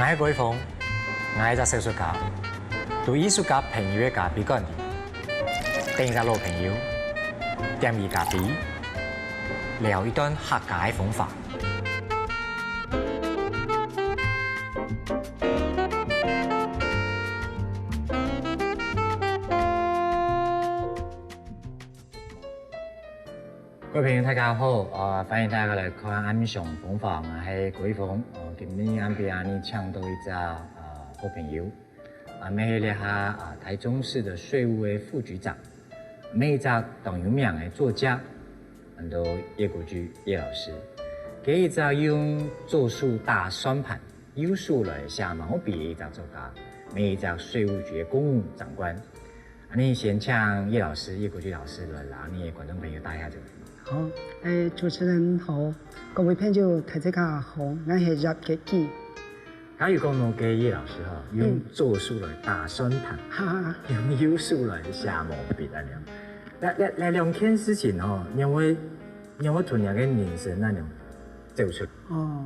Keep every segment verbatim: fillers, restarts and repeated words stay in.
𠊎係郭一峰，𠊎係一隻小說家，在藝術家朋友个咖啡館裡，等一隻老朋友，點佢咖啡，聊一段客家个風華。 各位朋友，大家好，呃，歡迎大家來看《暗上風華》，𠊎係郭一峰。呃，今日暗晡日請到一隻，呃，好朋友，啊，乜係這下，啊，臺中市个稅務个副局長，乜一隻當有名个作家，安到葉國巨葉老師。佢一隻用左手打算盤，右手來寫毛筆个一隻作家，乜一隻稅務局个公務長官。 恁呢先請葉老師、葉國巨老師來摎𠊎等个觀眾朋友打下招呼。好，欸，主持人好，各位朋友大家好，𠊎係葉國巨。頭先有講到个葉老師吼，用左手來打算盤，哈哈，用右手來寫毛筆恁樣。這、這、這兩件事情吼，仰會、仰會同𠊎个人生恁樣走出？哦，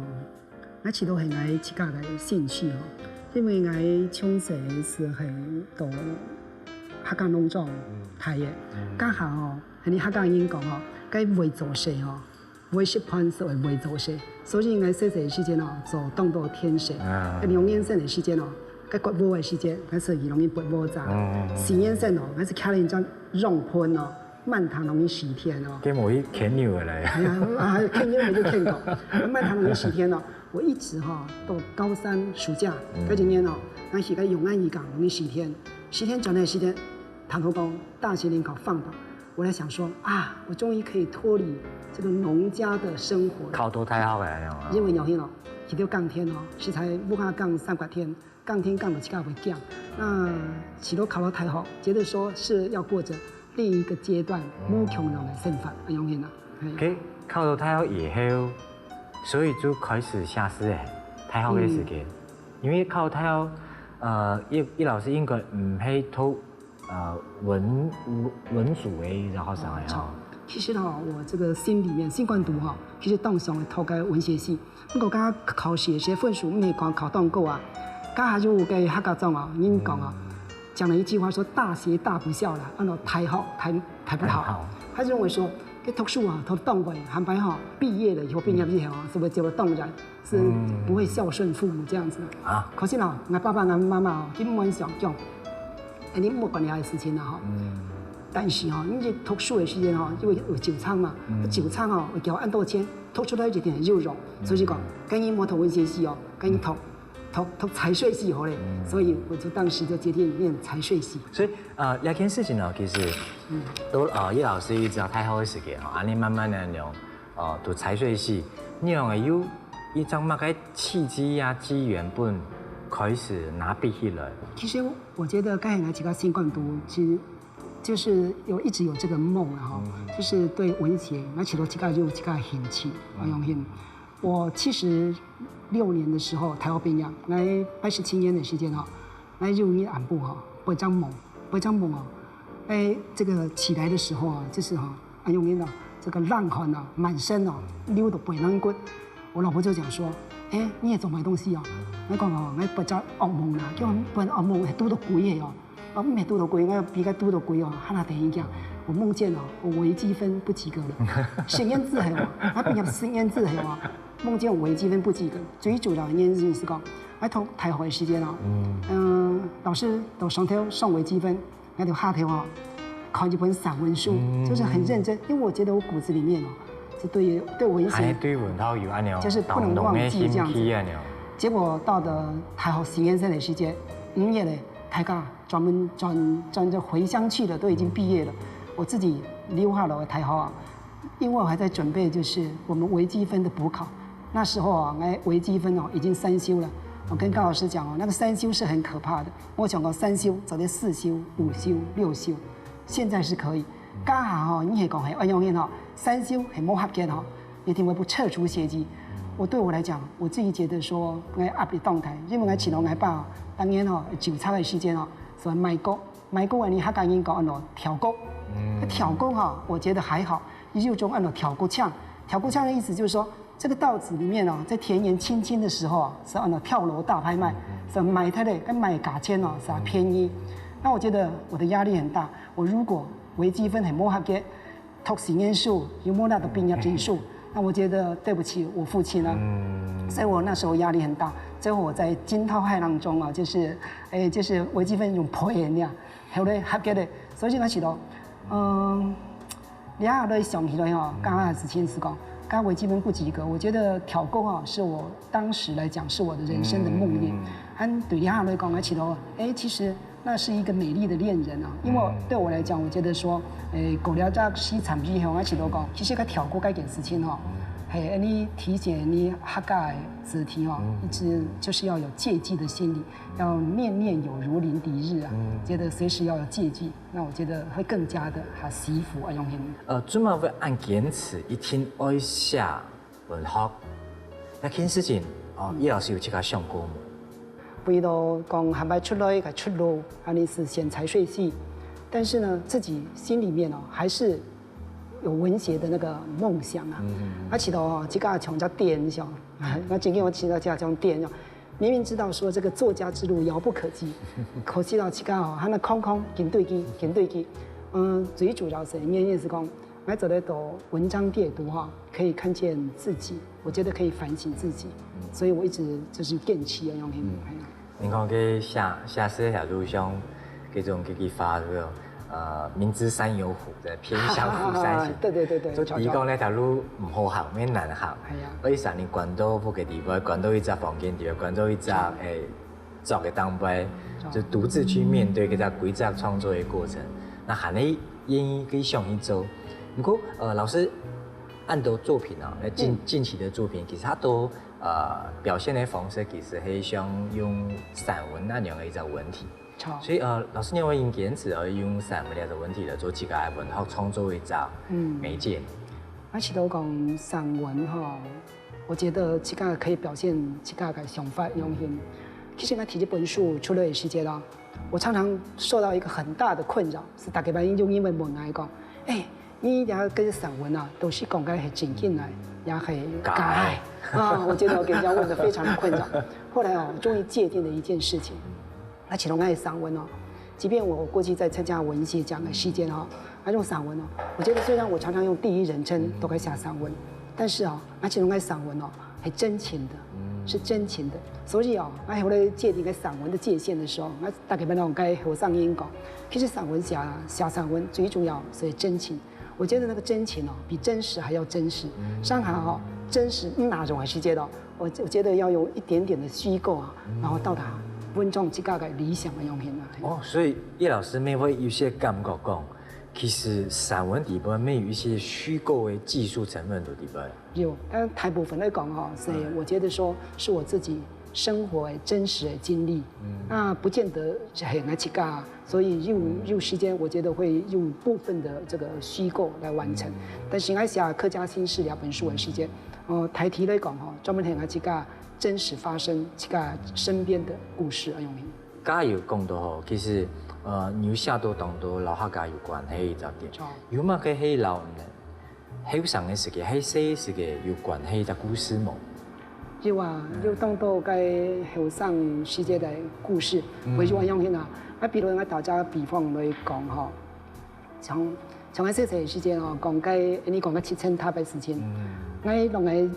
𠊎試著係𠊎自家个興趣吼，因為𠊎從細時係到客家農莊大个，該下吼，係你客家人講吼，該會做事吼，會食飯就係會做事，所以𠊎細細个時間吼，做當多田事，該兩年生个時間吼，該割禾个時間，𠊎係去農田割禾仔，四年生吼，𠊎係擎等一隻秧盆吼， 滿堂攏係田哦。該無去牽牛个咧。哎呀，啊，牽牛个就牽過，滿堂攏係田哦。我一直哈，到高三暑假，該一年哦，𠊎去該永安漁港攏係田，係田轉來係田，頭頭講大學聯考放榜，我在想說啊，我終於可以脫離這個農家的生活了。考到大學个恁樣啊。因為有一天哦，去到耕田哦，實在毋敢耕三角田， 耕田耕到自家會驚。那試著考到大學，覺得說是要過著另一個階段，無共樣个生活，恁樣啊。嘿。OK，考到大學以後，所以就開始寫詩欸，大學个時間。因為考大學，呃，葉、葉老師應該毋係讀，呃，文、文組个學生欸吼。其實吼，我這個心裡面，心肝肚吼，其實當想愛讀个文學系， 毋過該考試个時分數毋係講考當高啊，該下有个客家莊哦，人講哦，講了一句話說大學大不孝啦，安到大學大、大不好。他認為說，該讀書啊，讀當會，還白吼，畢業了以後，畢業以後啊，是不是結果當然是不會孝順父母這樣子啊？可是呢，𠊎爸爸、𠊎媽媽哦，根本想講，哎，你莫管你个事情啦吼。但是吼，你讀書个時間吼，因為有酒廠嘛，酒廠吼，會交恁多錢， 讀出來一定有用。所以講，該你莫讀文學系哦，該你讀、讀、讀財稅系好咧。所以我就當時就決定念財稅系。所以，呃，這件事情呢，其實，到，呃，葉老師一直到大學个時間吼，恁呢慢慢个用，呃，讀財稅系，你仰會有一種麼个契機啊、機緣分開始拿筆起來？其實我覺得，剛才那幾個新冠讀，其實 就是有一直有這個夢了哈，就是對文學，那其實自家有自家的興趣，我相信。我七十六年的時候，大學畢業，來八十七年的時間哈，來有一暗晡哈，發一隻夢，發一隻夢哦，哎，這個起來的時候啊，就是哈，哎，用那個這個冷汗啊，滿身哦，流到背囊骨。我老婆就講說，哎，你也做麼个東西哦？我講哦，我發一隻惡夢啦，叫發惡夢，還拄到鬼个哦。 哦，毋係拄到鬼，𠊎比較拄到鬼哦，還較得人驚。我夢見哦，我微積分不及格了。十年之後哦，𠊎畢業十年之後哦，夢見我微積分不及格。最主要的原因是講，𠊎讀大學的時間哦，嗯，老師到上頭上微積分，𠊎就下頭哦，看一本散文書，就是很認真，因為我覺得我骨子裡面哦，是對於對文學，還對文學有恁樣，就是不能忘記這樣子。當濃个興趣恁樣。結果到了大學四年生的時間，五月嘞，大家 專門轉轉到回鄉去了，都已經畢業了。我自己留下來大學啊，因為我還在準備，就是我們微積分的補考。那時候啊，哎，微積分哦已經三修了。我跟高老師講哦，那個三修是很可怕的。我講過三修，走到四修、五修、六修，現在是可以。剛好哦，你也講還安樣哦，三修很無合格哦， 一定會被撤出學籍。我對我來講，我自己覺得說，𠊎壓力當大，因為𠊎知道𠊎爸當年吼，九七个時間吼，所以賣國，賣國啊，你客家人講安到跳國，跳國哈，我覺得還好，也有種安到跳國腔。跳國腔的意思就是說，这个稻子里面哦，在田园青青的时候啊，是按照跳楼大拍卖，是买它的，跟买价钱哦，是啊便宜。那我觉得我的压力很大。我如果微积分很不合格，读四年书又没拿到毕业证书，那我觉得对不起我父亲啊。所以我那时候压力很大。最后我在惊涛骇浪中啊，就是，哎，就是微积分用破音呀，后来合格的，所以那时候，嗯。 你下來想起來吼，刚刚的事情是讲，刚微积分不及格，我觉得跳过哈，是我当时来讲是我的人生的梦魇。嗯，对你下来讲，而且哦，哎，其实那是一个美丽的恋人啊，因为对我来讲，我觉得说，哎，过了这西产以后，而且都讲，其实个跳过这件事情哈，嘿，你提前你下个子题哈，一直就是要有戒忌的心理，要念念有如临敌日啊，觉得随时要有戒忌。 那我觉得会更加的哈，舒服啊，用心。呃，做么个恁堅持一定愛寫文學？那件事情哦，葉老師有自家想過無？為了講還愛出來个出路，啊，你是選財稅系，但是呢，自己心里面哦，還是有文學的那個夢想啊。嗯，嗯，嗯。啊，其實哦，這个像隻電影，那最近我聽到這種電影，明明知道說這個作家之路遙不可及，可惜到自家哦，還愛空空緊對佢，緊對佢。嗯，最主要是原因是講，𠊎做得到文章閱讀哈，可以看見自己，我覺得可以反省自己，所以我一直就是堅持要用英文。嗯。你看，該寫寫詩个路上，該種个激發，是不是？呃，明知山有虎，在偏向虎山行。對對對對，就第一講那條路毋好行，因為難行。哎呀。而且你關到屋个地方，關到一隻房間地方，關到一隻，哎，做个當擺，就獨自去面對這个規則創作的過程。那還係願意去想去做。不過，呃，老師，恁多作品啊，近近期的作品，其實佢都呃表現的方式，其實係想用散文那樣的一隻文體。 所以呃，老師，你會因堅持而用散文這个文體來做自家个文學創作一隻媒介。嗯，啊，其實講散文吼，我覺得自家可以表現自家个想法用心。其實𠊎提這本書出來个時節啦，我常常受到一個很大的困擾，是大家會用英文問𠊎講，哎，你這个散文啊，都是講个係正經个，也係假个？啊，我覺得我給人家問得非常的困擾。後來哦，我終於界定了一件事情， 那其中𠊎个散文哦，即便我過去在參加文學獎个時間哦，那種散文哦，我覺得雖然我常常用第一人稱都在寫散文，但是哦，那其中𠊎个散文哦，很真情的，是真情的。所以哦，那後來界定个散文的界限的時候，那大概摎𠊎个後生人講，其實散文寫寫散文最重要是真情。 我覺得那個真情哦，比真實還要真實。上海哈，真實毋拿種个世界咯，我我覺得要有一點點的虛構啊，然後到達文章自家个理想个樣形啊。哦，所以葉老師乜會有些感覺講，其實散文底背乜有一些虛構的技術成分在底背。有，但大部分來講哈，所以我覺得說是我自己生活的真實的經歷，那不見得是很愛自家 所以有有時間，我覺得會用部分的這個虛構來完成。但是𠊎寫《客家心事》這本書个時間，呃，大體來講吼，專門係𠊎自家真實發生、自家身邊的故事个樣形。剛有講到吼，其實呃，你有寫到當多摎客家有關係一隻點，有麼个係摎後生个時節，係細个時節有關係个故事無？有啊，有當多个後生時節个故事，會有恁樣形啊。啊，比如𠊎打隻比方來講吼，像像𠊎細細个時節哦，講个，你講个七層塔个事情，𠊎摎𠊎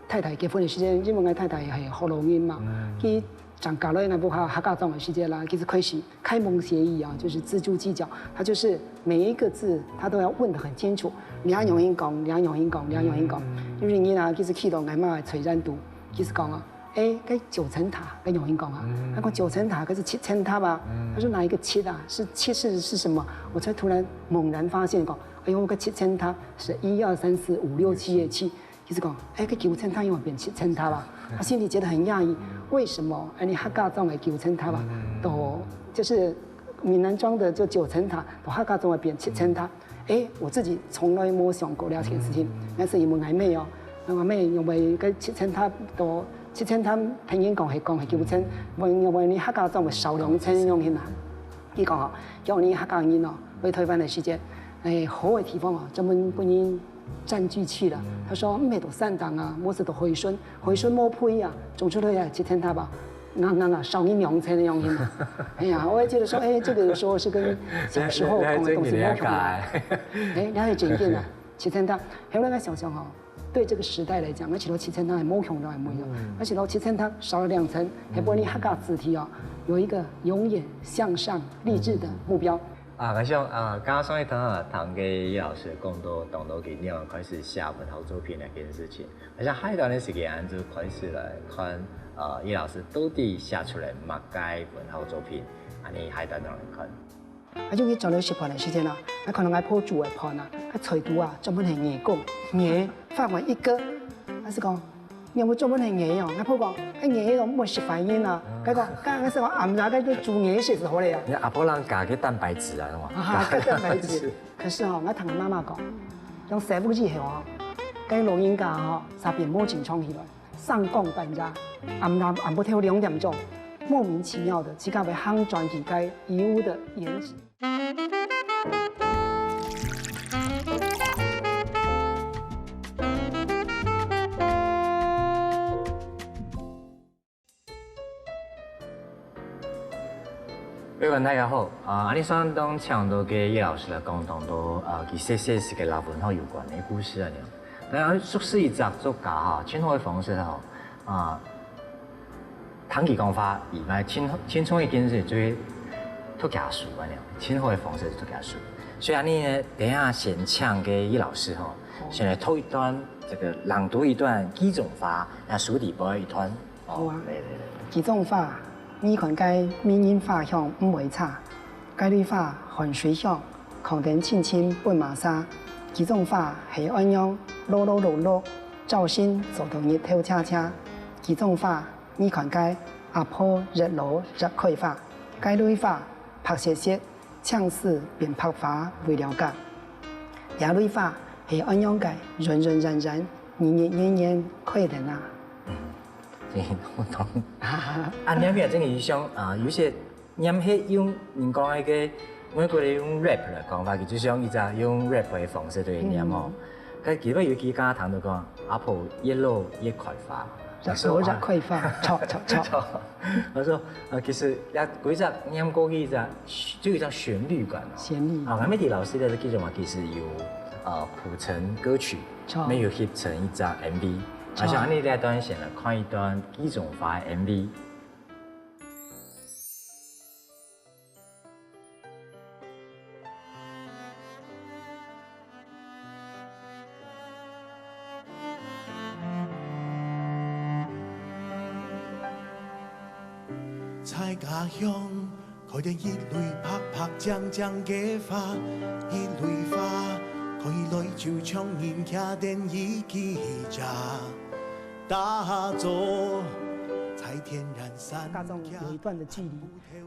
太太結婚个時節，因為𠊎太太係學老人嘛，佢正嫁來𠊎屋下客家庄个時節啦，其實開始 開蒙協議啊，就是字珠計較，他就是每一個字他都要問得很清楚，你愛仰形講，你愛仰形講，你愛仰形講。有一日啊，其實去到𠊎媽个嘴邊肚，其實講啊，哎，該九層塔，該仰形講啊，他講九層塔，該是七層塔吧？他說哪一個七啊？是七是是什麼？我才突然猛然發現講，哎呦，該七層塔是一二三四五六七个七， 其實講，哎，該九層塔仰會變七層塔啊？他心裡覺得很訝異，為什麼？哎，你客家庄个九層塔啊，都就是閩南庄的這九層塔，都客家庄會變七層塔。哎，我自己從來無想過這件事情，但是因為𠊎妹哦，𠊎妹因為該七層塔都七層塔，別人講係講係九層，問問你客家庄會少兩層樣形啊？佢講哦，叫你客家人哦，來台灣个時節，哎，好个地方哦，專門分人占据去了。他说，嗯，乜都散黨啊，莫係都回春，回春莫配啊，種出來啊，七層塔吧，硬硬啊，少你兩層的樣子嘛。哎呀，我也觉得说，哎，这个有时候是跟小时候讲的东西不同。哎，了解真见啊，七层塔，后来我想想哦，对这个时代来讲，那其实七层塔还没有用到，还没有用，而且呢，七层塔少了两层，还不会你哈嘎子题哦，有一个永远向上励志的目标。 啊，𠊎想，啊，剛剛上一堂啊，聽个葉老師講到，講到佢仰般開始寫文學作品這件事情。𠊎想下一段个時間，就開始來看，呃，葉老師到底寫出來麼个文學作品，恁呢下一段來看。啊，因為轉到食飯个時間啊，啊，可能𠊎婆煮个飯啊，啊，菜肚啊，專門係𠊎講，𠊎，飯碗一個，還係講， 你有無做問題？𠊎哦，𠊎婆講，哎，𠊎个無食飯人啊，該講，剛剛是講，俺們大概就煮𠊎食就好了呀。你阿婆人加个蛋白質啊，是嗎？啊，加蛋白質。可是哦，𠊎聽我媽媽講，用洗腹以後哦，該老人家哦，三遍無精神起來，上講半夜，暗暗暗晡頭兩點鐘，莫名其妙的，自家會行轉去該衣物的顏值。 各位觀眾大家好，啊，恁呢上當請到个葉老師來講當多，啊，佢細細時个摎文學有關个故事啊，恁呢。當然，熟識一隻作家哈，盡好个方式哈，啊，聽佢講話以外，盡，盡重要一件事就係讀佢書恁呢，盡好个方式就讀佢書。所以恁呢，等一下先請个葉老師哈，先來讀一段，這個朗讀一段《寄種花》，該書裡背一段。 好啊。來，來，來。《寄種花》，你看該迷人花香毋會差，該蕊花汗水香，囥等親親分麼儕。《寄種花》係恁樣，落落落落，朝晨做到日頭赤赤。《寄種花》，你看該阿婆越落越開花，該蕊花白雪雪，青絲變白花為了解。這蕊花係恁樣个，軟軟軟軟，年年年年開等啊。 真有道理。啊，唸起來真个像，啊，有些唸係用人講該个，外國人用rap來講法，佢就像一隻用rap个方式來唸哦。嗯。佢其實有句歌聽到講，阿婆越老越開花。越老越開花，著，著，著。著。我說，呃，其實也規隻唸過去一隻，就有一隻旋律感哦。旋律。啊，𠊎乜知老師个《寄種花》其實有，呃，譜成歌曲，著。乜有翕成一隻M V。著。啊，像恁呢這段先來看一段《寄種花》个M V。 在家鄉，開得一蕊白白淨淨个花，一蕊花，開來就像人徛等一支遮。打早，在天然山家中有一段的距離，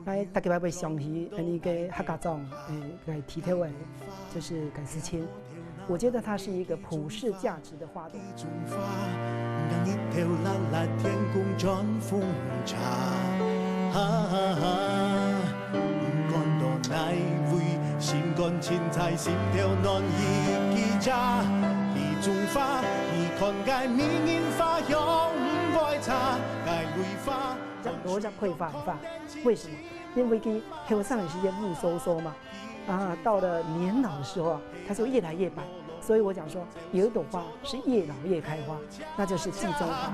來，大家會想起，呃，那個客家庄，呃，該剃頭个，就是該事情。我覺得它是一個普世價值的活動。 這，這開花个花，為什麼？因為佢後生个時節烏疏疏嘛，啊，到了年老的時候啊，它就越來越白。所以我講說，有一朵花是越老越開花，那就是寄種花。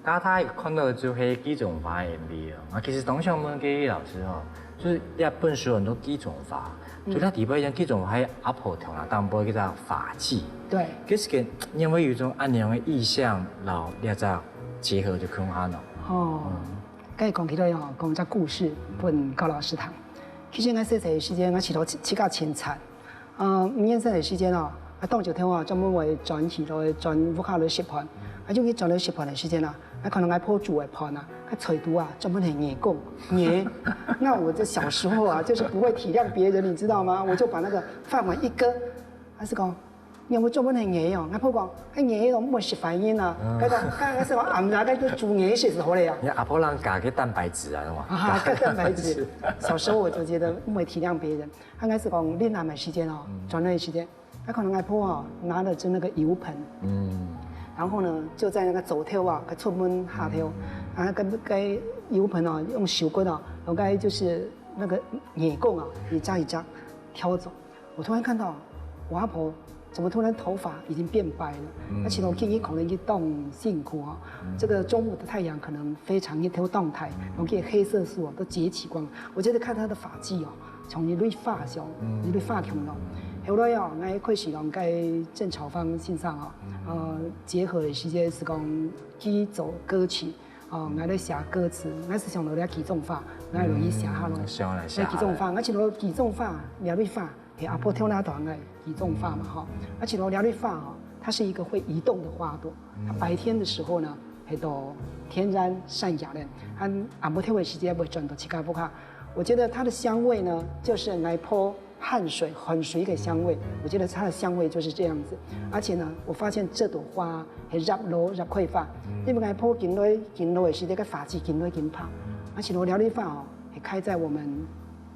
大家看到个就係《寄種花》个M V哦。啊，其實當想問个老師吼，就係這本書很多寄種花，嗯。就係裡背一種寄種花，係阿婆頭那頂背一隻花枝。對。其實个，因為有一種恁樣个意象，然後這隻結合就共下咯。哦，嗯。該講起來哦，講隻故事，分高老師聽。其實𠊎細細个時間，𠊎試著自，自家親切。 呃，五年生个時間哦，啊，當朝頭啊，專門會轉去來轉屋下來食飯。啊，因為轉來食飯个時間啊，啊，看到𠊎婆煮个飯啊，啊，菜肚啊，專門係耳公，耳。那我這小時候啊，就是不會體諒別人，你知道嗎？我就把那個飯碗一搁，還是講，你有沒有專門係耳哦？𠊎婆講，哎，耳哦，莫食飯煙啊。該講，該該是講，俺們該就煮耳食就好了呀。你阿婆人加个蛋白質啊，是嗎？啊，加蛋白質。小時候我就覺得莫體諒別人，他應該是講，恁暗个時間哦，轉來个時間。 那可能阿婆哦，拿了就那個油盆，嗯，然後呢，就在那個灶頭啊，該灶門下頭，啊，該該油盆哦，用手骨哦，用該就是那個耳公啊，一隻一隻挑走。我突然看到我阿婆怎麼突然頭髮已經變白了，而且呢，今天可能已經當辛苦哦，這個中午的太陽可能非常熱，頭當大，然後這些黑色素哦都結起光。我覺得看她的髮際哦， 像一蕊花像，一蕊花共樣。後來哦，𠊎開始同該鄭朝芳先生哦，呃，結合个時間是講佢做歌曲，哦，𠊎來寫歌詞，𠊎是想到了幾種花，𠊎來寫下來。想來寫下來。幾種花，𠊎想到幾種花，這蕊花，係阿婆頭那段个幾種花嘛吼。而且呢，這蕊花哦，它是一個會移動的花朵，它白天的時候呢，係到天然散下來，啊，暗晡頭个時間會轉到自家屋下。 我覺得它的香味呢，就是𠊎婆汗水、汗水的香味。我覺得它的香味就是這樣子。而且呢，我發現這朵花係越老越開花，因為𠊎婆緊來緊老个時節，該花枝緊來緊白。而且呢，這蕊花哦，係開在我們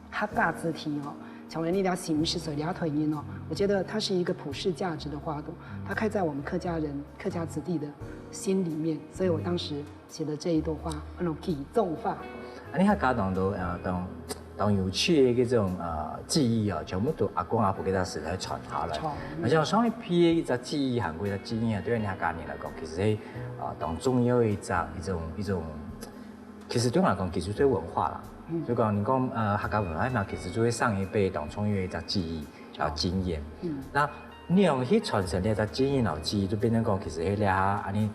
客家子弟哦，像𠊎這兜四五十歲這代人哦，我覺得它是一個普世價值的花朵，它開在我們客家人、客家子弟的心裡面，所以我當時 寫的這一朵花，安到幾種花。啊，你客家當多呃當當有趣个這種呃記憶哦，全部都阿公阿婆該搭時代傳下來。傳。而且上一批个一隻記憶，還過一隻記憶啊，對於你客家人來講，其實係呃當重要个一隻一種一種，其實對我來講，其實對文化啦。所以講你講呃客家文化嘛，其實就係上一輩當重要个一隻記憶，然後經驗。嗯。那你用去傳承這隻經驗，然後記憶，就變成講，其實係這下安尼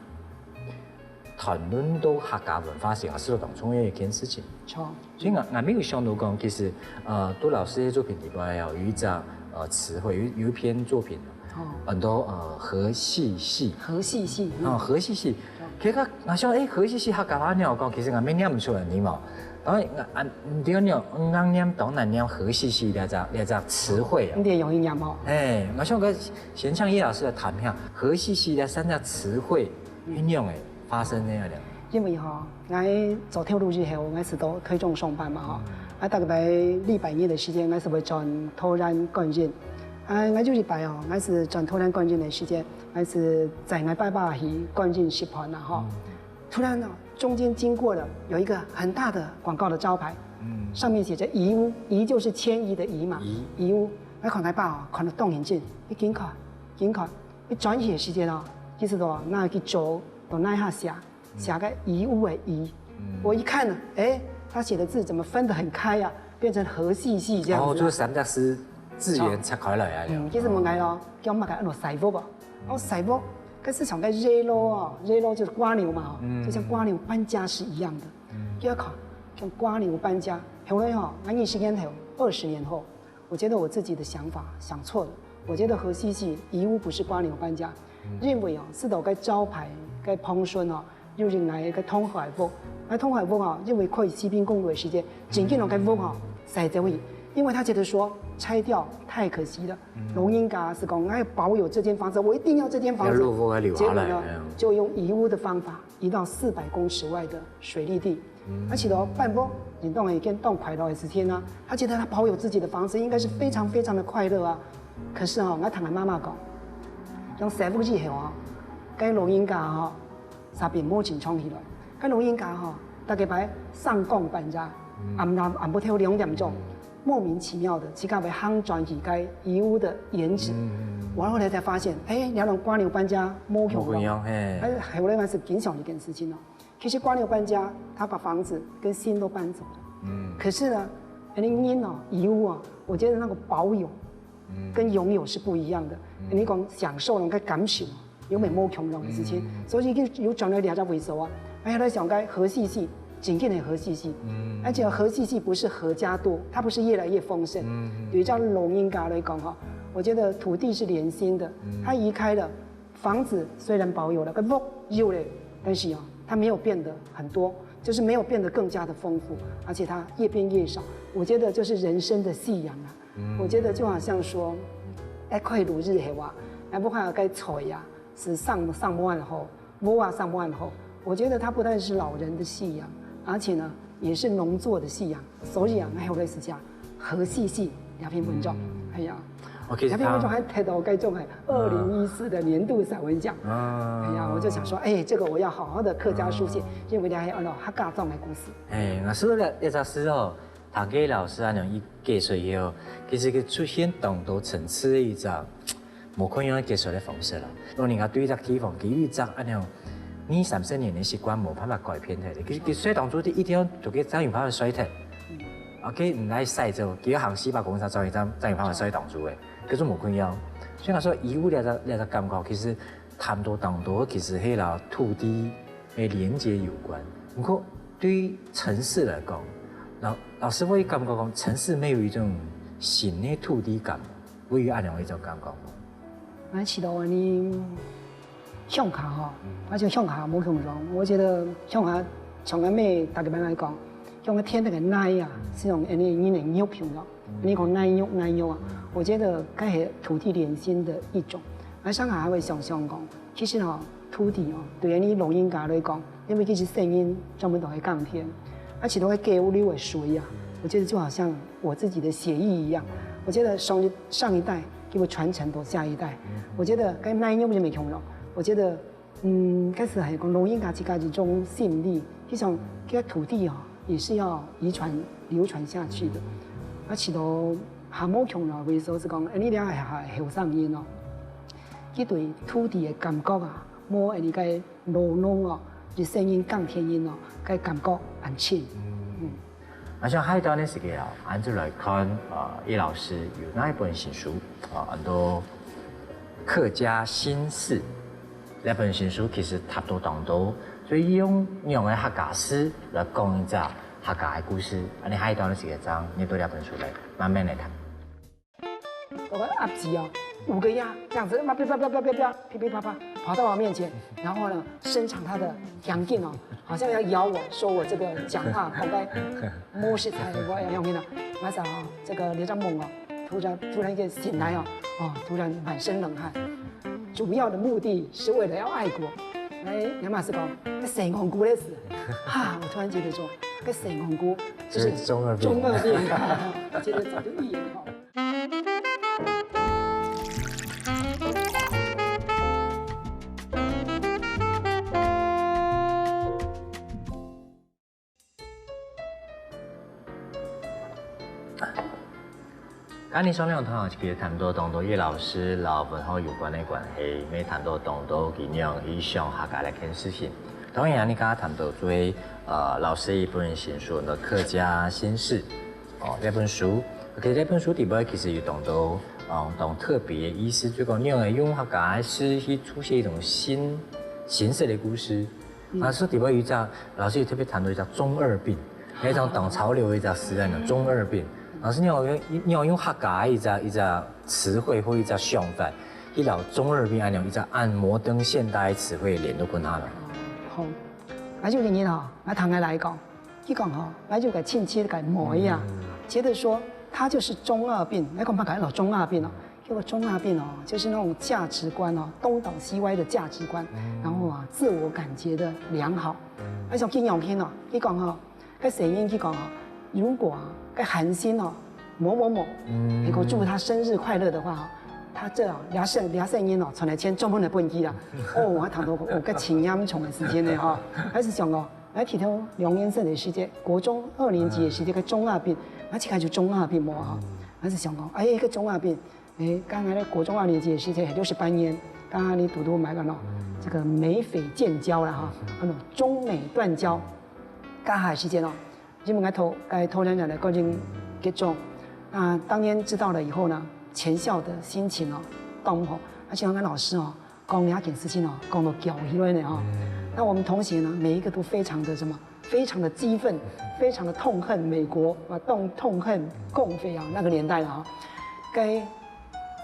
談論到客家文化時，也係當重要一件事情。著。所以𠊎𠊎沒有想到講，其實呃，杜老師个作品裡背哦，有一隻呃詞彙，有有一篇作品哦，哦。安到呃和細細。和細細。哦，和細細。其實𠊎想，誒，和細細客家話仰講，其實𠊎也唸毋出來呢嘛。當然，𠊎啊，毋對，你硬唸當難唸和細細這隻這隻詞彙啊。你得容易唸哦。誒，𠊎想跟賢昌義老師來談一下和細細這三隻詞彙，仰會發生這樣的。因為吼，𠊎做頭路以後，𠊎係到台中上班嘛吼，啊，大概禮拜日个時間，𠊎係會轉桃園觀音。啊，𠊎有一擺哦，𠊎係轉桃園觀音个時間，𠊎係載𠊎爸爸去觀音食飯啦吼。突然哦，中間經過了有一個很大的廣告的招牌，上面寫著怡屋，怡就是遷移的移嘛，怡屋。𠊎看𠊎爸哦，看到當認真，一緊看，緊看，一轉去个時間哦，其實哦，那去走到那下寫， 寫个怡屋个怡。我一看呢，哎，他寫的字怎麼分得很開啊？變成和細細這樣子啊。哦，就係三隻字字眼拆開來啊。嗯，其實問𠊎咯，叫麼个安到西屋啊？哦，西屋，跟市場該熱路哦，熱路就是蝸牛嘛，哦，就像蝸牛搬家是一樣的。就要考，像蝸牛搬家。後來吼，𠊎二十年後，二十年後， 我覺得我自己的想法想錯了。我覺得和細細怡屋不是蝸牛搬家，認為哦，係到該招牌、該旁順哦，又認為該同海屋，該同海屋哦，認為可以西濱公路个時間，緊緊落該屋哦，徙走去，因為他覺得說拆掉太可惜了。老人家係講，𠊎要保有這間房子，我一定要這間房子。要落屋要留下來。結果呢，就用怡屋的方法移到四百公尺外的水利地。 而且咯，搬屋，你當然一件當快樂的事情啊。他覺得他保有自己的房子，應該是非常非常的快樂啊。可是哦，𠊎同𠊎媽媽講，用徙屋以後哦，該老人家哦，煞變無精神起來。該老人家哦，大概擺三更半夜，暗暗暗晡頭兩點鐘，莫名其妙的，自家會行轉去該怡屋的原址。我後來才發現，哎，原來蝸牛搬家無共樣。無共樣，嘿。哎，後來𠊎係經常一件事情哦。 其實蝸牛搬家，他把房子跟心都搬走了。嗯。可是呢，人家人哦，怡屋啊，我覺得那個保有，跟擁有是不一樣的。你講享受那個感情，永遠無共樣的事情。所以就有轉來這隻位所啊，哎呀，在想該和細細，真正的和細細。而且和細細不是和加多，它不是越來越豐盛。有一隻老人家來講哈，我觉得土地是连心的，它移开了，房子虽然保有了，个屋有嘞，但是啊，它没有变得很多，就是没有变得更加的丰富，而且它越变越少。我觉得就是人生的夕阳啊，我觉得就好像说，哎，快如日黑哇，哎，不看该吹呀，是上上万后，屋啊上万后。我觉得它不但是老人的夕阳，而且呢，也是农作的夕阳。所以啊，还有类似这样和气系两篇文章，哎呀。我其实两篇文章还提到该种哎，二零一四的年度散文奖。啊哎呀，我就想说，哎，这个我要好好的客家书写，因为它还有那客家庄的故事。哎，我是不是这只诗哦，读个老师恁样一解说以后，其实佢出现当多层次的一只无共样解说的方式啦。让人家对一只地方，佢有一只恁样二三十年的习惯，无办法改变忒的。佢佢睡当初一定要做个张永发的衰退。OK，你来晒走，佢要行四百公尺，张永张永发的衰当初诶，可是无共样。所以我说，遗物这个这个感觉，其实谈到当多，其实黑老土地的连接有关。不过对于城市来讲，老老师会感觉讲，城市没有一种新的土地感，会有恁样一种感觉吗？蛮起头啊，你乡下哈，而且乡下无共样。我觉得乡下从来没大家没来讲，乡下天那个奶啊，是用那个人的肉品咯。你讲奶肉奶肉啊，我觉得该是土地连心的一种。而上海还会想想讲，其实哦，土地哦，对于你老人家来讲，因为其实生意专门都会耕田，而且都会给物流的水啊，我觉得就好像我自己的血液一样。我觉得上一上一代给我传承到下一代，我觉得该奶肉就没共样。我觉得嗯，开始还有讲老人家自家一种心理，就像这个土地哦，也是要遗传流传下去的。啊，其实还无穷了，为说是讲，哎，你俩还还后生人哦，佢对土地的感觉啊，无你个老农哦，一生人耕田人哦，个感觉很深。嗯。啊，像下一段的时间啊，俺就来看啊，叶老师有哪一本新书啊，很多客家心事。这本新书其实谈到当多，所以用用个客家诗来讲一只客家的故事。啊，你下一段的时间，你对这本书来慢慢来谈。我个阿吉哦，五个鸭这样子，啪啪啪啪啪啪啪，噼噼啪啪跑到我面前，然后呢，伸长它的 强劲哦，好像要咬我，说我这个讲话口该摸是才我要用的。马上哦，这个刘家猛哦，突然突然间醒来哦，哦，突然满身冷汗。主要的目的是为了要爱国。哎，杨老师讲，这谁戇姑的事？哈，我突然觉得说，这谁戇姑就是中二病，中二病，这个早就预言好了。 刚才上两堂其实谈到当多葉老师摎文學有關个關係，也談到當多佢仰去想客家這件事情。當然，你剛剛談到最呃老師一本新書个客家心事，哦，這本書，OK，這本書底背其實有當多嗯當特別个意思，就講你用用客家个詩去書寫一種新新式个故事。 老師底背有一隻，老師特別談到一隻中二病，那種當潮流的一隻詞啊，中二病。老師，你有用你有用客家一隻一隻詞彙或一隻想法，去摎中二病恁樣一隻按摩登現代詞彙連到困難了。好，那就原因哈，那坦白来講，佢講哈，那就个親戚个模樣，覺得說他就是中二病，那講麼个老中二病哦。 結果中二病哦，就是那種價值觀哦，東倒西歪的價值觀，然後啊，自我感覺的良好。而且金永興哦，佢講哦，該誰應佢講哦，如果啊，該韓星哦，某某某，能夠祝他生日快樂的話哦，他這哦，兩生兩生人哦，存來錢專門來分佢啦。哦，我談到哦，該情嚴重的時間呢哈，還是想哦，來提到兩年生的時間，國中二年級的時間，該中二病，那起開就中二病無哈，還是想講，哎，該中二病。 誒，剛才呢，國中二年級的時間，六十八年，剛剛你讀讀買个喏，這個美匪建交了哈，那種中美斷交，剛好時間哦，因為該頭該頭兩年的高中結束，那當年知道了以後呢，全校的心情哦，當好，而且跟老師哦，講了一件事情哦，講到噭起來呢哦，那我們同學呢，每一個都非常的什麼，非常的激憤，非常的痛恨美國啊，痛痛恨共匪啊，那個年代了哈，該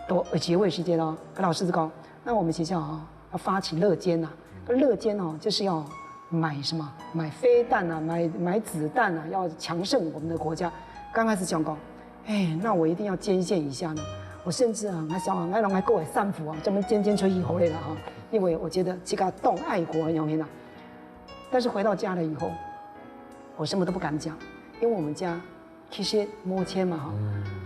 到結尾時間哦，跟老師講，那我們學校哦要發起樂捐啊，那樂捐哦就是要買什麼？買飛彈啊，買買子彈啊，要強盛我們的國家。剛開始想講，哎，那我一定要捐獻一下呢。我甚至啊，還想啊，還弄還夠三伏啊，專門捐捐出去好了啦哈，因為我覺得這個當愛國的樣啦。但是回到家了以後，我什麼都不敢講，因為我們家其實無錢嘛哈。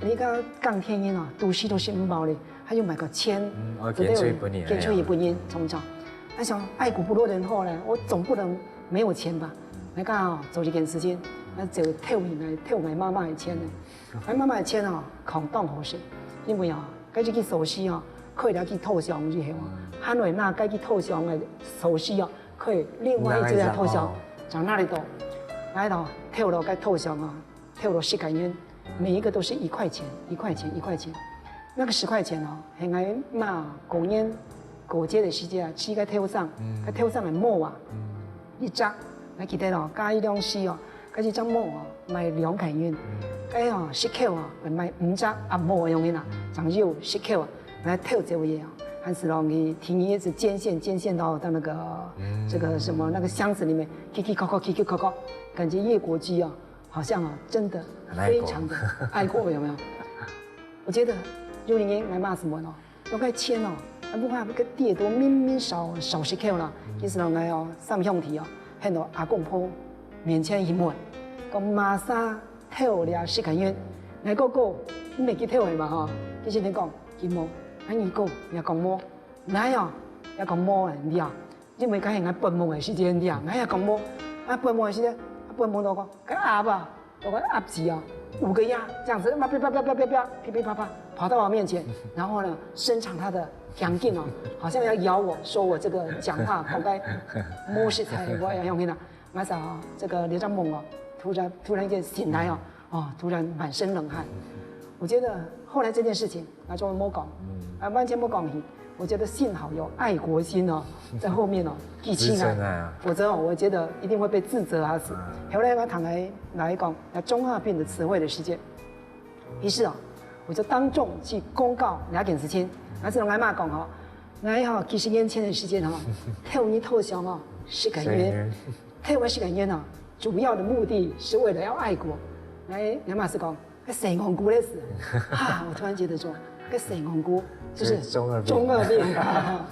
你講講電影啊，都市都是五毛咧，還有買個錢，嗯，哦，捐出去分你，捐出去分你，從小。那想愛國不落人後呢，我總不能沒有錢吧？那剛好做一件事情，那就偷你來偷買媽媽的錢呢。買媽媽的錢哦，講當好勢，因為啊，該去去收屍哦，可以了去投降以後啊，還會拿該去投降的收屍哦，可以另外一隻來投降，從哪裡到？來到，偷了該投降啊，偷了十塊銀，每一個都是一塊錢，一塊錢，一塊錢。那個十塊錢哦，係𠊎媽過年過節的時節啊，去該偷上，該偷上个帽啊，一隻，𠊎記得咯，加一兩絲哦，該一隻帽哦，賣兩塊銀，該哦十箍啊，賣五隻鴨帽个樣个啦，正有十箍啊，來偷這位哦，還係咯，佢第二一直捐獻捐獻到到那個這個什麼那個箱子裡面，奇奇扣扣，奇奇扣扣，感覺葉國基哦，好像哦，真的非常的愛國，有沒有？我覺得有一年來罵什麼呢？ 該个錢哦，啊，毋過个跌到明明少少十箍啦，其實人个哦，三兄弟哦，喊到阿公婆面前去問，講麼儕偷了十箍銀？𠊎哥哥，你袂記偷个嘛吼？其實你講，佢無，啊，你哥也講無，𠊎哦，也講無个，你啊，因為該係𠊎發夢个時間，你啊，𠊎也講無，啊，發夢个時間，啊，發夢到講，該鴨啊， 我們鴨子啊，五個鴨這樣子，啪啪啪啪啪啪啪，噼噼啪啪跑到我面前，然後呢，伸長它的強勁哦，好像要咬我，說我這個講話不該摸食材，我要用那，那啥啊，這個這隻夢哦，突然突然間醒來哦，哦，突然滿身冷汗。我覺得後來這件事情，那就莫講，啊，完全莫講去。我覺得幸好有愛國心哦，在後面哦，記起來，否則哦，我覺得一定會被自責啊死。後來我談來來講， 來中二病的詞彙的時間。於是哦，我就當眾去公告兩件事情。那時候我媽講吼，𠊎吼幾十年前的時間吼，偷你偷笑哦，十個銀，偷我十個銀哦，主要的目的是為了要愛國。來，我媽是講，該死戇牯的事，哈，我突然覺得說，該死戇牯就是中二病，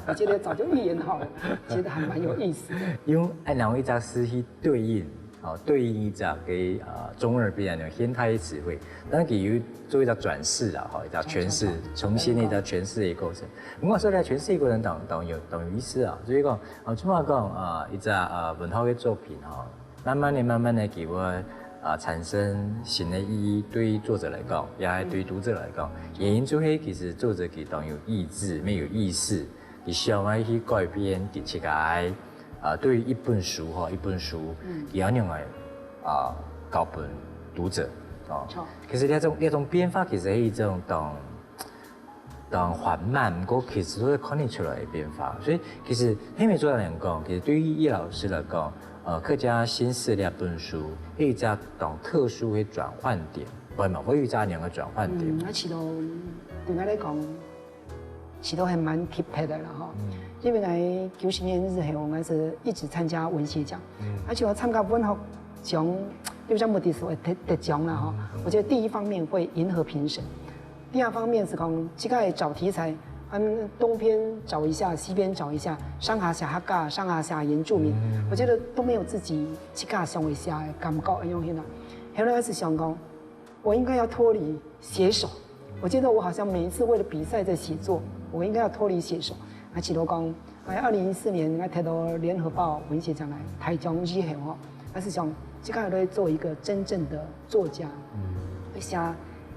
我覺得早就預言好了，覺得還蠻有意思的。用恁樣一隻詞去對應 好，對應一隻个呃中二病个現代詞彙，但是佢有做一隻轉世啊，吼，一隻詮釋，重新的一隻詮釋的過程。毋過說來詮釋的過程當當有當有意思啊，所以講，啊，這麼講啊，一隻呃文學的作品吼，慢慢的、慢慢的，佢會啊產生新的意義，對作者來講，也係對讀者來講，原因就係其實作者佢當有意志，乜有意識， 佢想愛去改變佢自家个啊，對於一本書吼，一本書，佢愛仰般啊交分讀者哦。其實這種這種變化其實係一種當當緩慢，毋過其實都會看得出來的變化。所以其實係無錯恁樣講，其實對於葉老師來講，呃，客家新事這本書，係一隻當特殊的轉換點，會嘛，會有一隻恁樣个轉換點。嗯，那其實對𠊎來講， 其實還蠻特別的啦吼。因為𠊎九十年以後，𠊎是一直參加文學獎，而且我參加文學獎，有種目的是會得得獎啦吼。我覺得第一方面會迎合評審，第二方面是講，這個找題材，嗯，東邊找一下，西邊找一下，上下寫客家，上下寫原住民，我覺得都沒有自己自家想會寫的感覺，恁樣啦。後來是想講， 我應該要脫離寫手。我覺得我好像每一次為了比賽在寫作，我應該要脫離寫手。啊，譬如講，哎，二零一四年，𠊎得到聯合報文學獎个大獎以後吼，𠊎係想，這個來做一個真正的作家，寫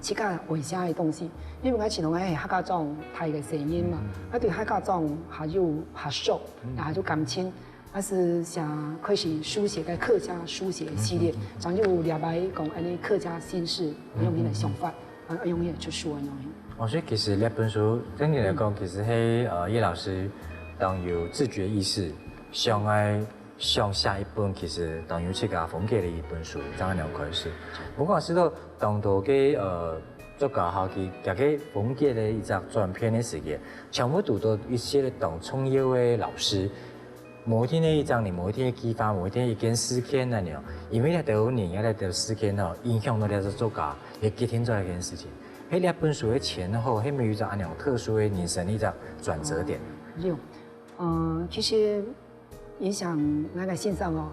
自家會寫个東西。因為𠊎其實𠊎係客家庄大个細人嘛，𠊎對客家庄還有較熟，也還有感情。 還係想開始書寫个客家書寫系列，正有兩擺講恁樣客家新事，用你个想法，啊，用你个出書啊，用你。哦，所以其實這本書，整體來講，其實係呃葉老師當有自覺意識，想愛想寫一本其實當有自家風格个一本書，正恁樣開始。不過係到當多个呃作家吼，佢佢个風格个一隻轉變个時間，全部堵到一些當重要个老師。無一定个一隻人，無一定个計畫，無一定个一件事件恁樣，因為這兜人啊，這兜事件哦，影響到這隻作家，也決定做一件事情。係這本書个前後，係無有一隻恁樣特殊个人生一隻轉折點。有，呃，其實影響𠊎个先生哦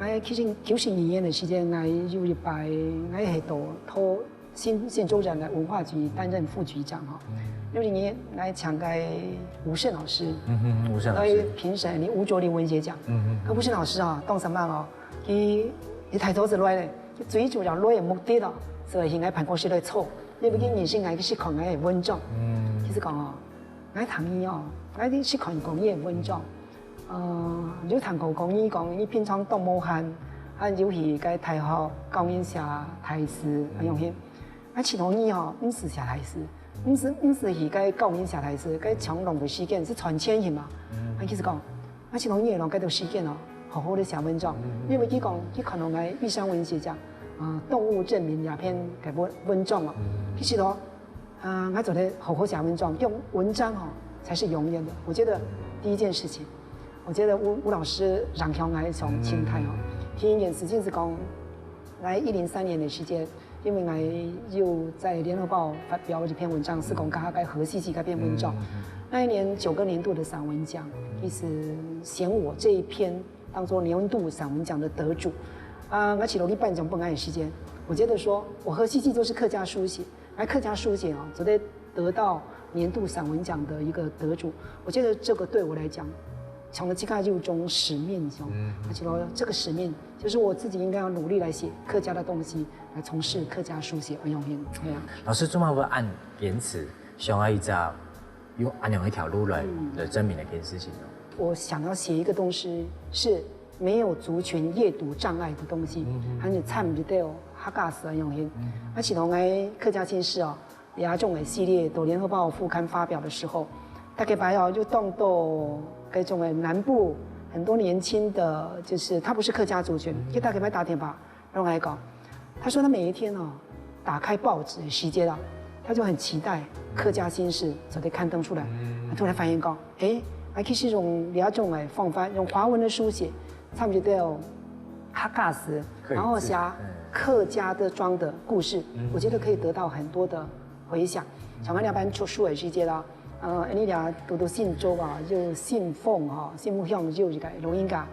，𠊎其實九十二年个時間，𠊎有一擺，𠊎係到到新新竹縣个文化局擔任副局長哈。有一年，𠊎請个吳晟老師，嗯哼，吳晟老來師，評審你吳濁流文學獎。嗯那吳晟老師啊，當時嘛哦，佢佢大早就來咧，佢最主要來个目的哦，就係去𠊎辦公室來坐，因為佢認識𠊎，佢識看𠊎个文章。嗯其實講哦，𠊎讀書哦，𠊎一定識看過你个文章。呃，有聽過講你講你平常當無閒，啊，有去該大學教人寫大字，恁樣去。啊，其實你吼，毋係寫大字，毋係毋係去該教人寫大字，該長廊个時間係賺錢去嘛。啊，其實講，啊，其實你會用該段時間哦，好好个寫文章，因為佢講，佢看到𠊎玉山文學獎，啊，動物證明這篇个文文章哦，其實哦。 啊，𠊎做得好好寫文章，用文章哈才是永遠的。我覺得第一件事情，我覺得吳吳老師影響𠊎一種心態哦。第一件事情係講，𠊎一零三年个時間，因為𠊎有在聯合報發表一篇文章，係講該該河西記該篇文章。那一年九個年度的散文獎，其實選我這一篇當做年度散文獎的得主。啊，𠊎去努力辦獎，不安的時間，我覺得說我河西記就是客家書寫， 來客家書寫哦，做得得到年度散文獎的一個得主，我覺得這個對我來講，從了這個有一種使命，哦，而且說這個使命就是我自己應該要努力來寫客家的東西，來從事客家書寫。哎呦，哎呀，老師做麼个恁堅持，想愛一隻用恁樣一條路來來證明這件事情呢？我想要寫一個東西是沒有族群閱讀障礙的東西，還有參與到客家史的用心。而且同个客家新事哦， 這種个系列到聯合報副刊發表的時候，大家擺哦就當到該種个南部很多年輕的，就是他不是客家族群，就大家擺打電話摎𠊎講，他說他每一天哦打開報紙的時間啊，他就很期待客家新事做得刊登出來。他突然發現講，誒，啊其實用這種个方法，用華文的書寫，參與到客家史，然後寫客家的庄的故事，我覺得可以得到很多的 回響。像𠊎這擺出書个時節啦，呃，恁呢啊，堵堵新竹啊，有新豐吼，新豐鄉有一個老人家，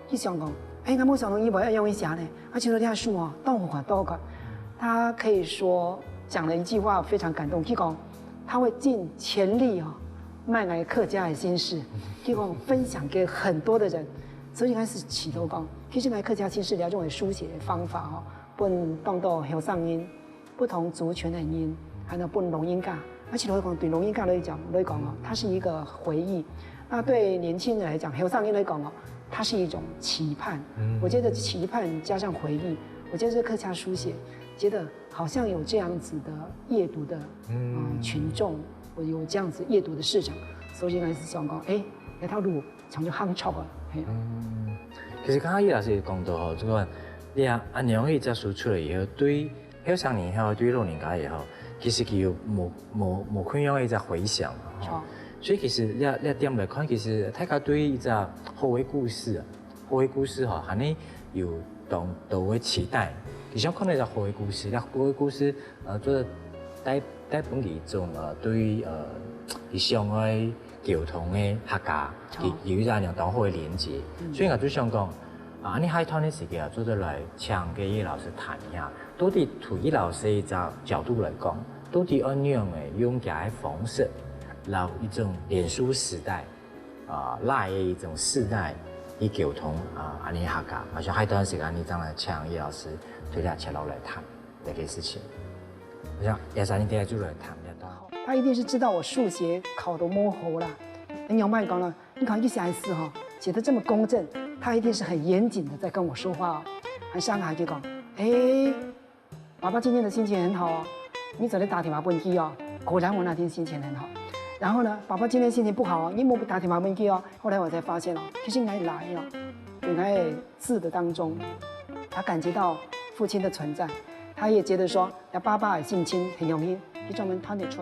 佢想講，哎，𠊎無想到你會恁樣去寫呢，啊，就這書哦，當好看，當好看。他可以說講了一句話非常感動，佢講他會盡全力哦，賣𠊎客家个心事，佢講分享給很多的人，所以開始起頭講，其實賣客家心事兩種个書寫的方法哦，分當多後生人。 不同族群的人，還有分老人家，而且來講對老人家來講來講哦，它是一個回憶；那對年輕人來講，後生人來講哦，它是一種期盼。我覺得期盼加上回憶，我覺得這客家書寫，覺得好像有這樣子的閱讀的嗯群眾，我有這樣子閱讀的市場，所以應該是想講，哎，這條路 像就行出啊，係啊。其實剛剛葉老師講到吼，這個你啊，恁樣一隻書出來以後，對後生人也好，對老人家也好，其實佢有無無無共樣个一隻回響嘛，吼。所以其實這這點來看，其實大家對一隻好个故事啊，好个故事吼，還係有當多个期待。佢想看到一隻好个故事，這好个故事，呃，做帶帶分佢一種呃，對呃，佢想愛 溝通个客家，佢有一隻恁樣當好个連接。所以𠊎就想講，啊，恁呢下一段个時間啊，做得來請該葉老師談一下，到底對葉老師一隻角度來講，到底愛仰仔用佢个方式，摎一種臉書時代，啊，LINE个一種時代去溝通啊，恁呢客家。𠊎想下一段時間，你正來請葉老師對這接落來談這個事情。𠊎想葉生你等下就來談這段。 他一定是知道我數學考得無好啦。你仰般講呢？你看一下字哈，寫得這麼工整，他一定是很嚴謹的在跟我說話哦。還上來就講，哎，爸爸今天的心情很好哦，你昨天打電話問佢哦，果然我那天心情很好。然後呢，爸爸今天心情不好哦，你沒有打電話問佢哦。後來我才發現哦，其實𠊎來哦，原來字的當中，他感覺到父親的存在，他也覺得說，這爸爸个心情很榮幸，佢專門聽得出。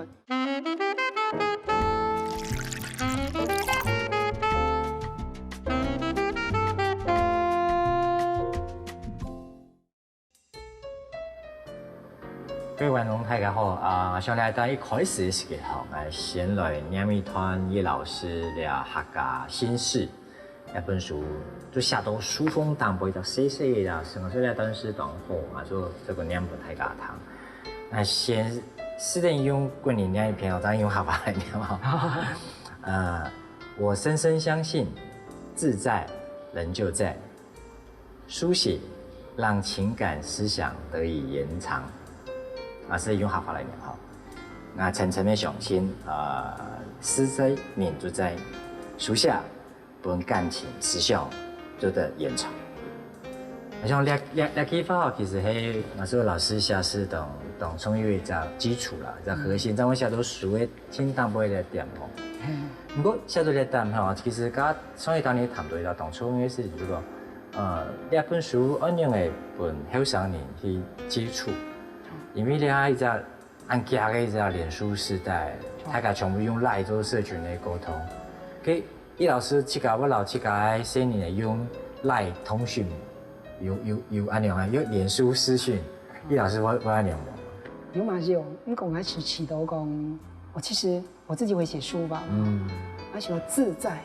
各位觀眾大家好，啊，想來到一開始个時間吼，𠊎先來念一段葉老師个客家心事。 一本書就寫到書封頂背，就細細个啦，成个細細，但是當好，啊，就這個念分大家聽。那先試等用國語念一遍哦，再用客話來念哦。呃，我深深相信，自在人就在，書寫讓情感思想得以延長。啊，係用客話來念哈。那深深个相信，呃，自在人就在，書寫 分感情思想做得延長。像這這這句話，其實係那時候老師寫詩當當重要一隻基礎啦，一隻核心，正會寫到書个盡頂背个點吼。毋過寫到這點吼，其實佮上一堂你談到一個當重要个事情，就是講，呃，這本書愛仰仔分後生人去接觸，因為這一隻 恁遽个一隻臉書時代，大家全部用Line做社群个溝通。該葉老師自家，𠊎摎自家个細人仔用Line通訊，有有有恁樣啊，用臉書私訊，葉老師會會恁樣無？有嘛是有，你講个是提到講，我其實我自己會寫書吧，嗯，而且我自在，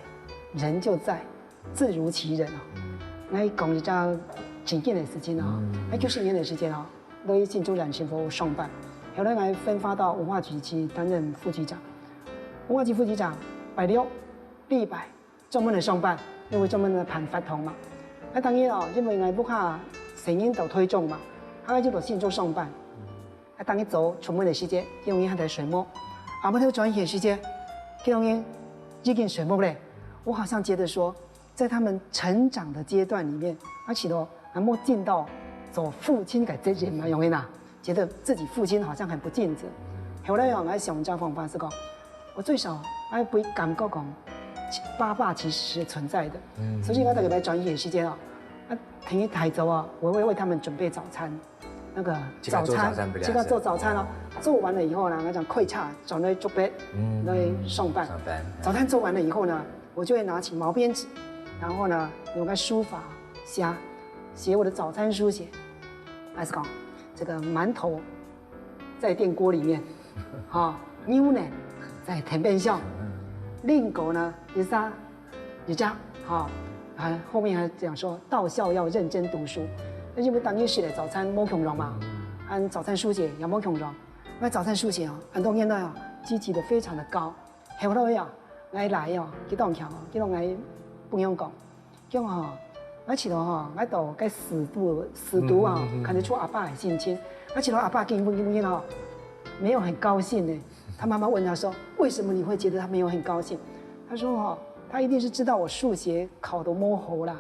人就在，自如其人哦。那講一件真緊个事情哦，那九十年的時間哦， 在新竹蘭新服務上班。後來我分發到文化局去擔任副局長。文化局副局長拜六、禮拜專門來上班，因為專門來辦活動嘛。啊，當然哦，因為𠊎屋下細人都推動嘛，啊，就到新竹上班。啊，當日早出門个時間，佢等還在睡目。啊，無頭轉去个時間，佢等已經睡目咧。我好像覺得說， 在他們成長的階段裡面，啊，其實還沒盡到做父親个責任嘛，有沒有啊？覺得自己父親好像很不盡責。後來啊，我想一個方法是講，我最少愛分佢感覺講，爸爸其實是存在的。所以我大概在轉去个時間啊，啊，等於太早啊，我會為他們準備早餐。 那個自家做早餐，早餐不了自家做早餐哦。做完了以後呢，那種快叉轉來做別，來上班。上班。早餐做完了以後呢，我就會拿起毛邊紙，然後呢，我在書法寫寫我的早餐書寫，還是講這個饅頭在電鍋裡面，哈，牛奶在藤bên上，蘋果呢，一下 一隻，哈，還後面還講說到校要認真讀書，那因為當日食个早餐無共樣嘛，啊早餐書寫也無共樣。那早餐書寫哦，恁多年來哦，積極得非常的高。後來啊，𠊎倈仔哦，佢當強哦，佢同𠊎分享講，講吼，𠊎試著吼，𠊎到該死讀死讀啊，看得出阿爸个心情。𠊎試著阿爸今晡今晡哦，沒有很高興呢。他媽媽問他說：「為什麼你會覺得他沒有很高興？」他說：「哦，他一定是知道我數學考得無好啦。」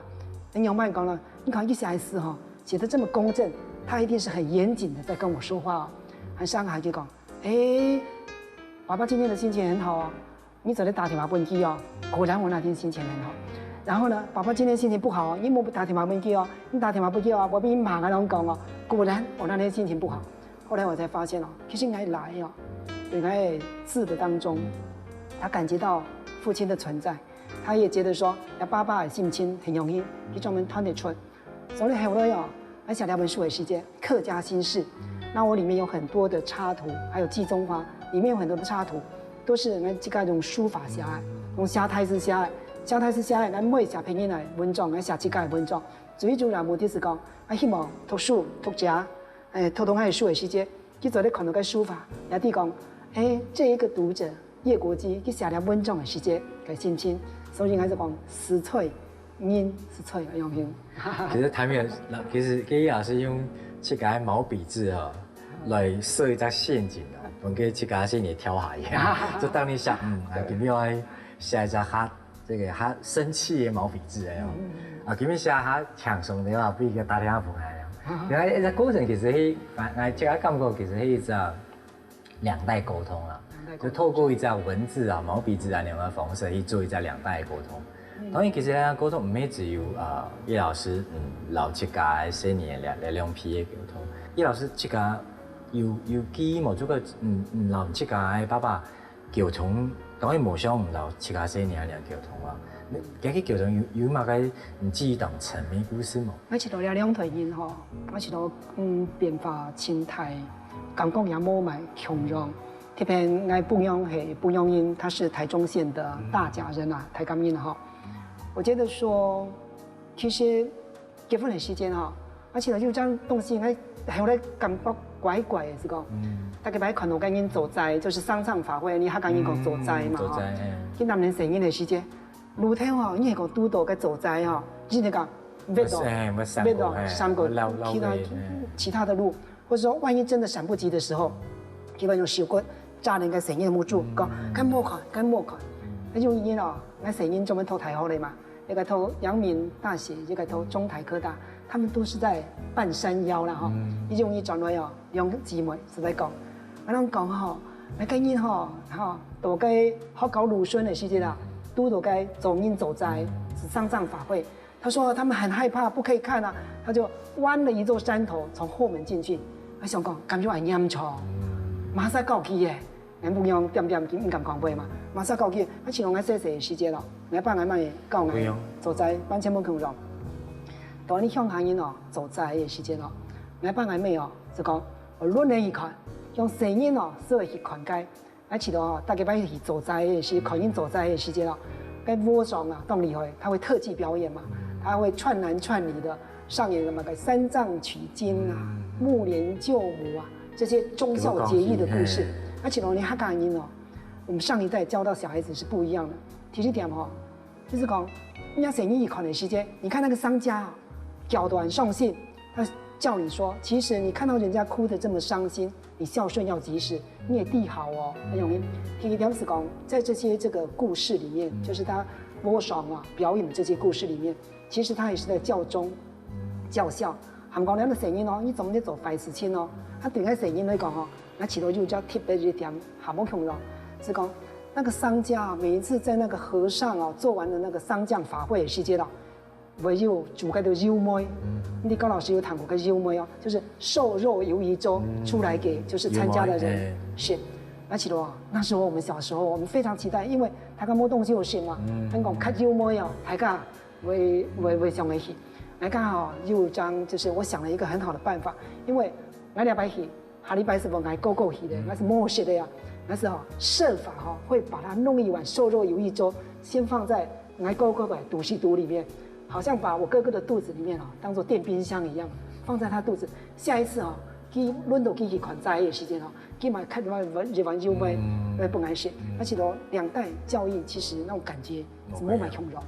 恁樣慢講了，你看一下一次哈，寫得這麼公正，他一定是很嚴謹的在跟我說話哦。還上海就講：「哎，爸爸今天的心情很好哦，你昨天打電話分佢哦，果然我那天心情很好。」然後呢，爸爸今天心情不好哦，你沒有打電話分佢哦，你打電話分佢哦，我比你罵啊，攏講哦，果然我那天心情不好。 後來我才發現哦，其實𠊎倈仔哦，對𠊎个字的當中，他感覺到父親的存在，他也覺得說，爸爸个心情很榮幸，佢專門聽得出。所以後來哦，𠊎寫這本書个時節，客家心事，那我裡面有很多的插圖，還有季中花，裡面有很多的插圖，都是𠊎自家用書法寫个，用寫大字寫个，寫大字寫个，𠊎毋會寫別人个文章，𠊎寫自家个文章。最主要目的是講，啊，希望讀書、讀者， 欸，讀到𠊎个書个時節，佢做得看到該書法，也知講，欸，這一個讀者葉國基，佢寫這文章个時節个心情，所以𠊎就講，實在，人實在个樣形。其實他們有，其實這也是用這個毛筆字啊，來設一隻陷阱啊，分佢自家心裡跳下去，就當你想，嗯，啊，今日愛寫一隻客 這個較生趣个毛筆字哎哦。啊，今日寫較輕鬆个話，比較打電話分𠊎哦。原來這過程其實係，𠊎𠊎自家感覺其實係一隻兩代溝通啦，就透過一隻文字啊、毛筆字啊恁樣个方式去做一隻兩代个溝通。當然，其實這溝通毋係只有啊葉老師嗯摎自家个細人仔兩兩兩批个溝通，葉老師自家有有記憶無？這個嗯嗯，摎自家个爸爸溝通，當然無像摎自家細人仔恁樣溝通啊。該該溝通有有麼个你記憶當深个故事無？𠊎覺得這兩代人吼，𠊎覺得嗯變化真大，感覺也無麼共樣。特別𠊎餔娘係餔娘人，她是台中縣的大甲人啊，大甲人哈。我覺得說，其實結婚个時間哈，而且呢，就這樣東西，𠊎後來感覺怪怪个，係講，大家擺看到个人做齋，就是喪葬法會，你客家人講做齋嘛，哈。做齋，哎。去男人生日个時間，路頭哦，你係講堵到个做齋哦，一直講，別到，哎，別到，哎，閃過，閃過，其他，哎。其他的路，或者說萬一真的閃不及的時候，基本上手骨抓人个生日目珠，講，敢莫看，敢莫看。那就因哦，那生日專門投台好了嘛。 一個讀陽明大學，一個讀中台科大，他們都是在半山腰啦哈。一用一轉來哦，兩姊妹就在講，啊，人講吼，那個人吼，吼，到該學校讀書个時節啦，堵到該做人做齋，係喪葬法會。他說他們很害怕，不可以看啊，他就彎了一座山頭，從後門進去。他想講，感覺很嚴重，馬上告去耶。 𠊎餔娘恬恬佢毋敢講話嘛，馬上告去，啊，像𠊎細細个時節咯，𠊎爸𠊎姆教𠊎做齋，完全無共樣。到你鄉下人哦，做齋个時節咯，𠊎爸𠊎姆哦，就講，哦，輪流去看，用細人哦，做去看該，啊，試著哦，大家擺去做齋个時，看人做齋个時節咯，該和尚啊，當厲害，他會特技表演嘛，他會串男串女的， 上演什麼个三藏取經啊、目連救母啊，這些忠孝節義的故事。這个講起，嘿。而且呢，你客家人哦，我們上一代教到小孩子是不一樣的。第一點哦，就是講，人家生日一款的時間，你看那個商家啊，腳短送信，他叫你說，其實你看到人家哭得這麼傷心，你孝順要及時，你也遞好哦。很容易。第一點是講，在這些這個故事裡面，就是他和尚啊表演的這些故事裡面， 其實他也是在教忠、教孝。還講你个細人哦，你做毋得做壞事情哦。他對𠊎細人來講哦，𠊎試著有一隻特別一點，還無共樣，是講那個商家啊，每一次在那個和尚哦做完了那個喪葬法會的時間哦，會有煮該个幼妹。你高老師有談過个幼妹哦，就是瘦肉魷魚粥出來給就是參加的人吃。幼妹，哎。那時候，那時候我們小時候，我們非常期待，因為大家無東西好食嘛，嗯。還講較幼妹哦，大家 會會會想得去。𠊎剛好有一張，就是我想了一個很好的辦法，因為𠊎禮拜去，下禮拜係分𠊎哥哥去的，𠊎係無食的啊。但是吼，設法吼，會把它弄一碗瘦肉魷魚粥，先放在𠊎哥哥的肚屎肚裡面，好像把我哥哥的肚子裡面哦，當作電冰箱一樣，放在他肚子。下一次哦，佢輪到佢去看齋的時間哦，佢嘛看一碗一碗肉糜來分𠊎食。而且咯，兩代教育其實那種感覺 怎麼買恐龍？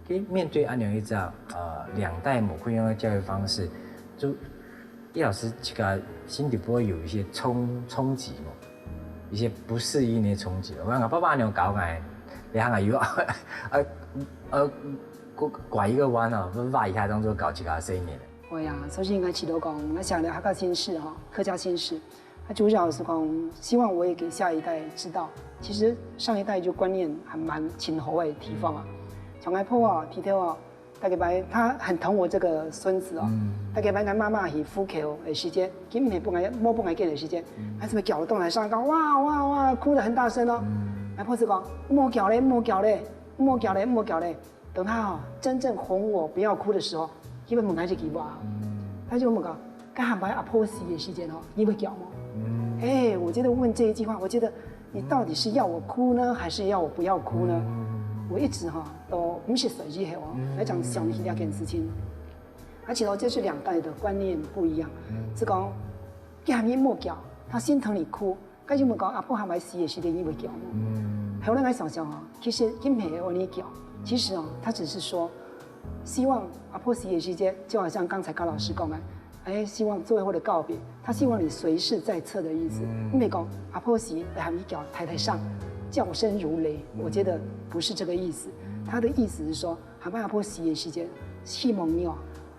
其實面對恁樣一隻，呃，兩代無共樣个教育方式，就葉老師自家心底會有一些衝衝擊無？一些不適應的衝擊。𠊎爸爸恁樣教𠊎，你看啊，有啊，呃呃，拐一個彎啊，挖一下當作教自家細人。會啊，所以𠊎試著講，𠊎想了客家心事吼，客家心事， 那主要是講，希望我也給下一代知道，其實上一代就觀念還蠻挺好的地方啊。像𠊎婆啊，提到啊，大概白，他很疼我這個孫子哦。大概白，𠊎媽媽去戶口的時間，根本也不愛，無不愛見的時間，還什麼攪動來上講，哇哇哇，哭得很大聲哦。𠊎婆就講，莫攪咧，莫攪咧，莫攪咧，莫攪咧。 等他哦，真正哄我不要哭的時候，佢會問𠊎一句話，他就問我，該下擺阿婆死的時間哦，你會叫嗎？哎，我覺得問這一句話，我覺得你到底是要我哭呢，還是要我不要哭呢？我一直哈都毋識睡以後哦，來講想起這件事情。而且哦，這是兩代的觀念不一樣。是講，佢喊你莫叫，他心疼你哭， 該就問講，阿婆還會死的時間，你會叫嗎？後來𠊎想想哦，其實佢毋係愛你叫，其實哦，他只是說，希望阿婆死的時間，就好像剛才高老師講的，哎，希望最後的告別，他希望你隨時在側的意思。毋係講阿婆死，喊你叫太太上，叫聲如雷，我覺得不是這個意思。他的意思是說， 下擺阿婆死的時間，希望你哦，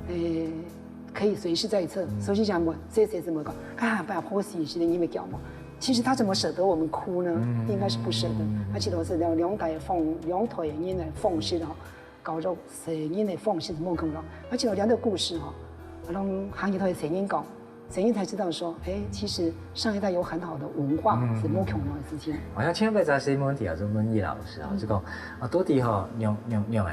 誒，可以隨時在側，隨時想問，誰誰怎麼講，啊，下擺阿婆死的時間，你會叫嗎？其實他怎麼捨得我們哭呢？應該是不捨得。而且都是兩兩代奉，兩代人的奉獻哦，搞到細人的奉獻是無共樣。而且有兩個故事哦，摎下一代細人講，所以才知道說，哎，其實上一代有很好的文化，嗯，係無共樣个事情。好像前擺再問問題啊，就問葉老師啊，嗯，就講啊，到底吼，仰仰仰仔，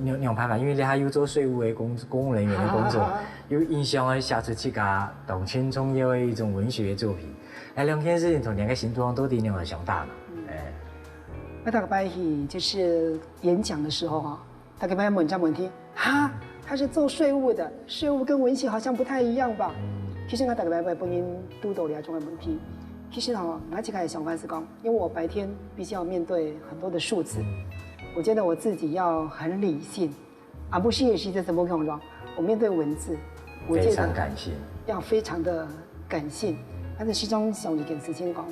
仰仰辦法？因為你還有做稅務个工公務人員个工作，有印象个寫出自家當重要个一種文學作品。哎，兩件事情同你个心中到底仰仔相搭呢？嗯，哎，我大概去就是演講的時候啊，大家問這問題，哈，他是做稅務的，稅務跟文學好像不太一樣吧？其實我大概會分人堵到這種个問題。其實吼，我自家个想法是講，因為我白天必須要面對很多的數字，我覺得我自己要很理性。啊，不是也是在怎麼講呢？我面對文字，我覺得非常感性，要非常的感性。但是其中想一件事情講，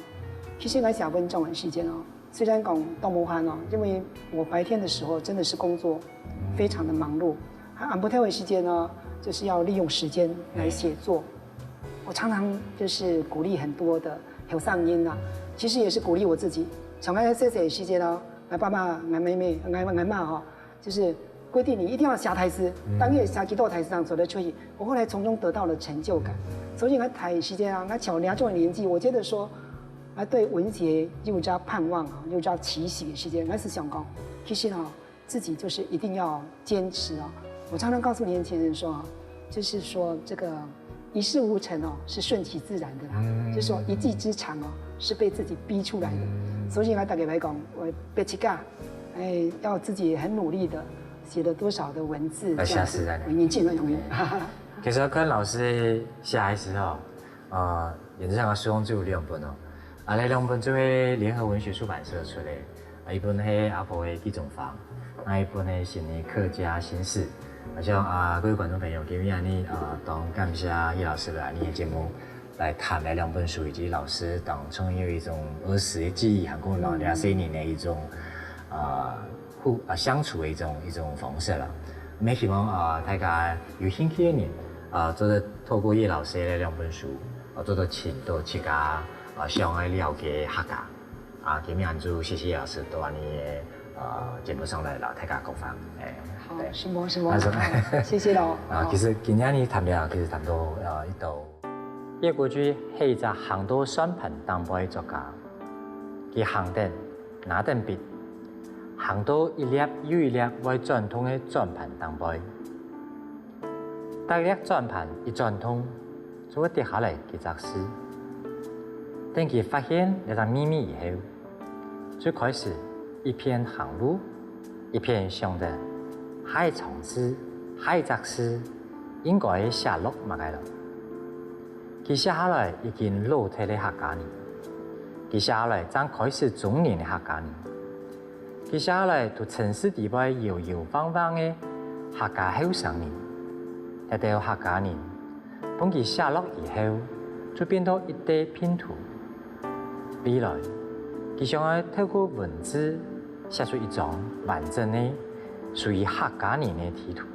其實我寫文章的時間哦，雖然講都無閒哦，因為我白天的時候真的是工作非常的忙碌，啊，暗晡頭的時間呢，就是要利用時間來寫作。我常常就是鼓勵很多的後生人啊，其實也是鼓勵我自己。像我細細个時間哦，我爸爸、我妹妹、我我媽吼，就是規定你一定要寫大字，當月寫幾多大字正做得出去。我後來從中得到了成就感。所以我大个時間啊，我像這種年紀，我覺得說，啊，對文學有一個盼望啊，有一個期許的時間，我是想講，其實啊，自己就是一定要堅持啊。我常常告訴年輕人說啊，就是說這個一事無成哦，是順其自然的啦，就是說一技之長哦，是被自己逼出來的。所以我大家來講，我逼自家，哎，要自己很努力的，寫了多少的文字，要寫出來的。這樣子，我已經盡了努力。其實看老師寫个時候，呃，原則上書中就有兩本哦。啊，這兩本就係聯合文學出版社出个，啊，一本係阿婆个寄宗房，啊一本係新个客家心事。啊，像啊，各位觀眾朋友，今日呢，啊，當感謝葉老師來𠊎个節目，來談這兩本書，以及老師當中有一種兒時个記憶，還有老這些年个一種，啊，互啊相處个一種一種方式啦。也希望啊，大家有興趣个人啊，做得透過葉老師个兩本書，啊，做得尋到自家啊想愛了解客家。啊，今日就謝謝老師到𠊎个呃節目上來摎大家講話。哎，好，對，承蒙承蒙，那是，謝謝嘍。啊，其實今日呢談了，其實談到呃一到。葉國居係一隻行到算盤頂背个作家，佢行等，拿等筆，行到一粒又一粒會轉動个轉盤頂背。逐粒轉盤一轉動，就會跌下來幾隻字。等佢發現這隻祕密以後，就開始一片行路，一片想等，下一行字，下一隻字，應該寫落麼个囉。佢寫下來已經老忒个客家人，佢寫下來正開始中年个客家人，佢寫下來在城市底背搖搖晃晃个客家後生人，這兜客家人 分佢寫落以後，就變到一垤拼圖。未來，佢想愛透過文字寫出一張完整个屬於客家人个地圖。